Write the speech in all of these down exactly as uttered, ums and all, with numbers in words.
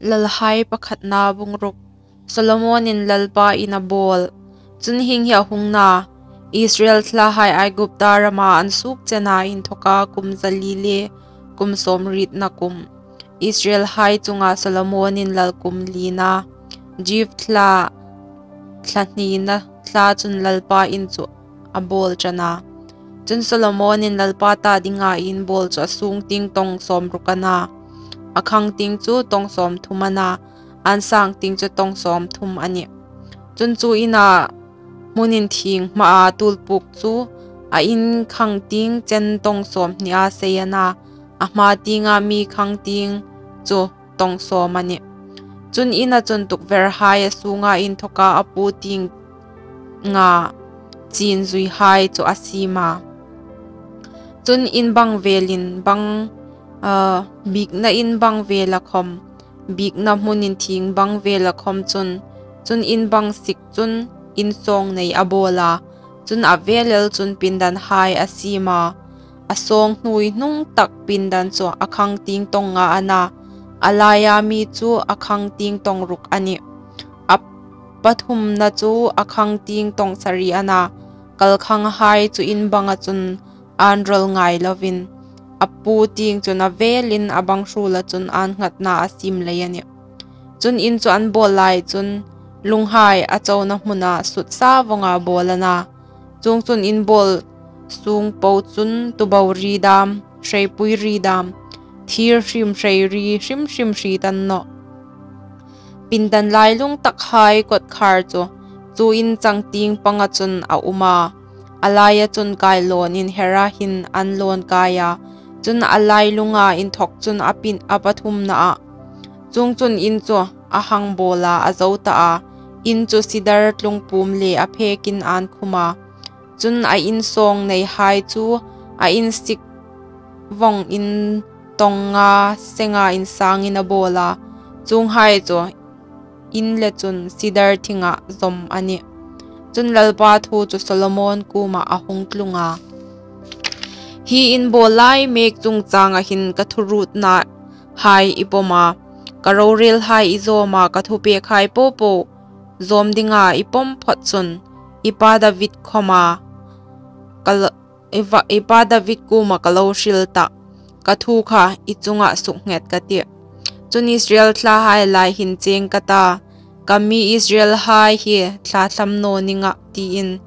Lalhai pakhatna bung ruk. Solomonin Lalpa in a bawl. Chun hieng hi a hung na, Israel thlahai Aigupta rama an suok chena inthoka kum zali le kum sawmrietna kum, Israelhai chunga Solomonin lal kum lina, Ziv thla, thla hnina thla chun Lalpa in chu a bawl ṭan a. Chun Solomonin Lalpa ta dinga in bawl chu a sung tieng tawng sawmruk a na, a khang tieng chu tawng sawmthum a na, an sang tieng chu tawng sawmthum a nih. Chun chu ina hmun inthieng hmaa tuolpuk chu a in khang tieng chen tawng sawmhnia sei a na, a hma tienga mi khang tieng chu tawng sawm a nih. Chun ina chun tukverhai a sunga inthoka a pu tieng nga chin zuihai chu a siem a. Chun in bang velin bang, ah, biekna in bang vela khawm, biekna hmun inthieng bang vela khawm chun, chun in bang sik chun in sawng nei a bawl a. Chun a vel el chun pindanhai a siem a. A sawng hnuoi hnung tak pindan chu a khang tieng tawng nga a na, a laia mi chu a khang tieng tawng ruk a nih. A pathumna chu a khang tieng tawng sari a na, kal khanghai chu in banga chun an rawl ngai lovin, a pu tieng chun a velin a bang hrula chun an nghatna a siem lei a nih. Chun in chu an bawl lai chun lunghai a chona hmuna sutsa vawnga bawl a na. Chuongchun in bawl sung po chun tubo ri dam, hreipui ri dam, thir hrim hrei ri hrim hrim hriet a ni nawh. Pindan lailung takhai kawtkhar chu, chu in chang tieng panga chun a um a. A laia chun kai lawn inhera hin an lawn kai a. Chun a lailunga inthok chun a pin a pathumna a. Chuongchun in chu a hang bawla a zo ta a. In chu sidar tlung pum le a phekin an khum a. Chun a in sawng neihai chu a in sik vawng in tawng nga senga insangin a bawl a. Chuonghai chu in le chun sidar thinga zawm a nih. Chun Lalpa thu chu Solomon kuoma a hung tlung a. Hi in bawl lai mek chungchanga hin ka thuruotnahai i pawm a, ka rorelhai i zawm a, ka thupekhai po po zawm dinga i pawm phawt chun i pa David khawma ka lo, i va, i pa David kuoma ka lo hril tah, ka thu kha i chunga suknghet ka tih. Chun Israel thlahai lai hin cheng ka ta, ka mi Israelhai hi thlathlam naw ning a, tiin.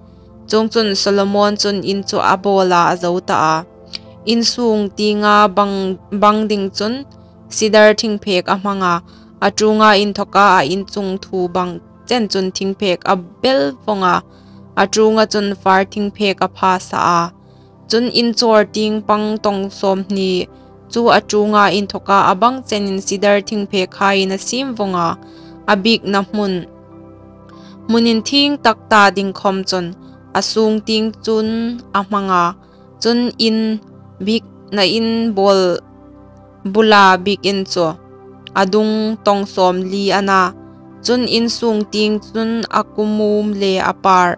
Chuongchun Solomon chun in chu a bawla a zo ta a. In sung tienga bang, bang ding chun sidar thingphek a hmang a, a ṭuonga inthoka a in chung thu bang chen chun thingphek a bel vawng a, a ṭuonga chun far thingphek a pha sa a. Chun in chawr tieng pang tawng sawmhni chu a ṭuonga inthoka a bang chenin sidar thingphekhaiin a siem vawng a, a biekna hmun, hmun inthieng tak ta ding khawm chun a sung tieng chun a hmang a. Chun in biekna in bawl bula biekin chu a dung tawng sawmli a na. Chun in sung tieng chun a kumum le a par,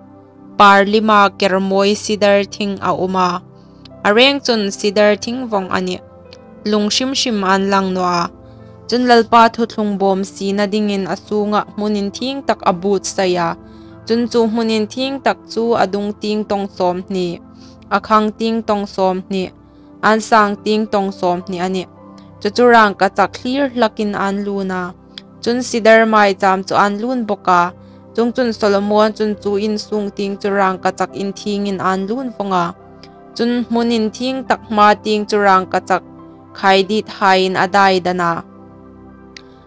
par lima kermawi sidar thing a um a. A reng chun sidar thing vawng a nih. Lung hrim hrim an lang naw a. Chun Lalpa thuthlung bawm siena dingin a sunga hmun inthieng tak a buotsai a. Chun chu hmun inthieng tak chu a dung tieng tawng sawmhni, a khang tieng tawng sawmhni, an sang tieng tawng sawmhni a nih. Chu chu rangkachak thlir hlakin an lun a. Chun sidar maicham chu an lun bawk a. Chuongchun Solomon chun chu in sung tieng chu rangkachak inthiengin an lun vawng a. Chun hmun inthieng tak hma tieng chu rangkachak khaidiethaiin a dai dan a.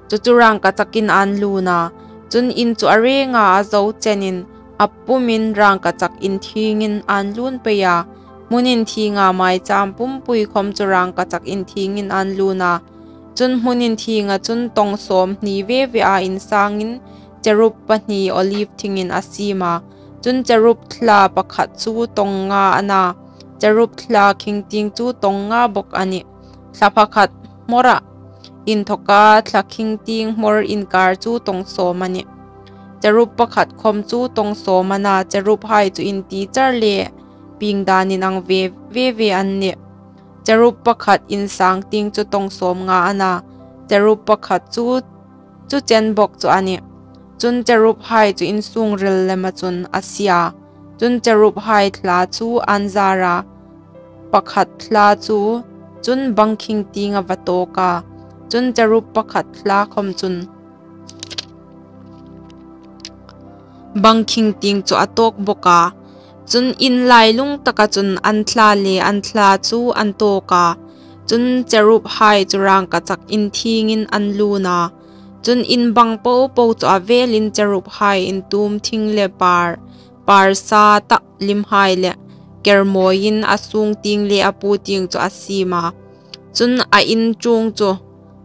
Chu chu rangkachakin an lun a. Chun in chu a renga a zo chenin a pumin rangkachak inthiengin an lun pei a. Hmun inthienga maicham pumpui khawm chu rangkachak inthiengin an lun a. Chun hmun inthienga chun tawng sawmhni ve ve a insangin cherub pahni olive thingin a siem a. Chun cherub thla pakhat chu tawng nga a na, cherub thla khing tieng chu tawng nga bawk a nih. Thla pakhat hmawra inthoka thla khing tieng hmawr inkar chu tawng sawm a nih. Cherub pakhat khawm chu tawng sawm a na, cherubhai chu inti char le pieng danin ang ve ve ve an nih. Cherub pakhat insang tieng chu tawng sawm nga a na, cherub pakhat chu chu chen bawk chu a nih. Chun cherubhai chu insûng ril lema chun a sie a. Chun cherubhai thla chu an zâr a, pakhat thla chu chun bangkhing tieng a va tâwk a. Chun cherub pakhat thla khawm chun bangkhing tieng chu a tâwk bawk a. Chun in lailung taka chun an thla le an thla chu an tâwk a. Chun cherubhai chu rângkachak inthiengin an lûn a. Chun in bang po po chu a vêlin cherubhai intûm thing le pâr, pâr sa tak limhai le kermawiin a sûng tieng le a puo tieng chu a siem a. Chun a in chuong chu,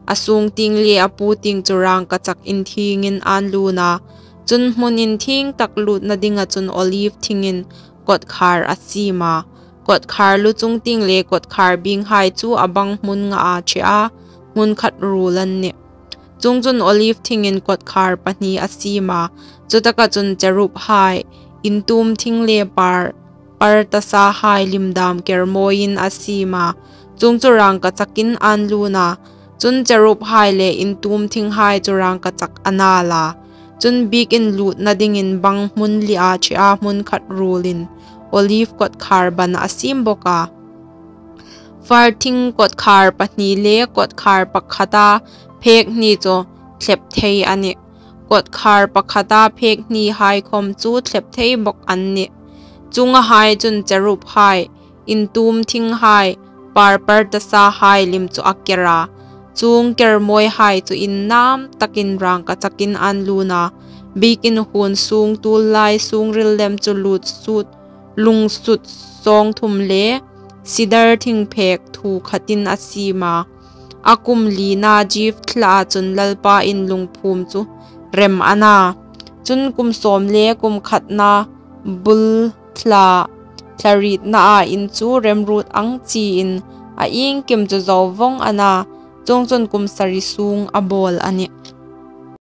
a sûng tieng le a puo tieng chu rângkachak inthiengin an lûn a. Chun hmun inthieng tak lûtna dinga chun oliv thingin kawtkhâr a siem a. Kawtkhâr lu chung tieng le kawtkhâr bienghai chu a bang hmun ngaa ṭhea hmun khat ruol an nih. Chuongchun oliv thingin kawtkhâr pahni a siem a. Chutaka chun cherubhai intûm thing le pâr, pâr ta sahai lim dâm kermawiin a siem a. Chuong chu rângkachakin an lûn a. Chun cherubhai le intûm thinghai chu rângkachak a nâl a. Chun biekin lûtna dingin bang hmun lia ṭhea hmun khat ruolin oliv kawtkhâr ban a siem bawk a. Fâr thing kawtkhâr pahni le kawtkhâr pakhata phêk hni chu thlep thei a nih. Kawtkhâr pakhata phêk hnihai khawm chu thlep thei bawk an nih. Chuongahai chun cherubhai intûm thinghai, pâr pâr ta sahai lim chu a ker a. Chuong kermawihai chu innâm takin rângkachakin an lûn a. Biekin huon sûng tuollai sûng ril lem chu lût sut, lung sut sâwng thum le sidar thing phêk thu khatin a siem a. A kum lina Ziv thlaa chun Lalpain lungphûm chu rem a na. Chun kum sâwm le kum khatna bul thla, thla rietnaa in chu remruot ang chiein a iengkim chu zo vawng a na. Chuongchun kum sari sûng a bâwl a nih.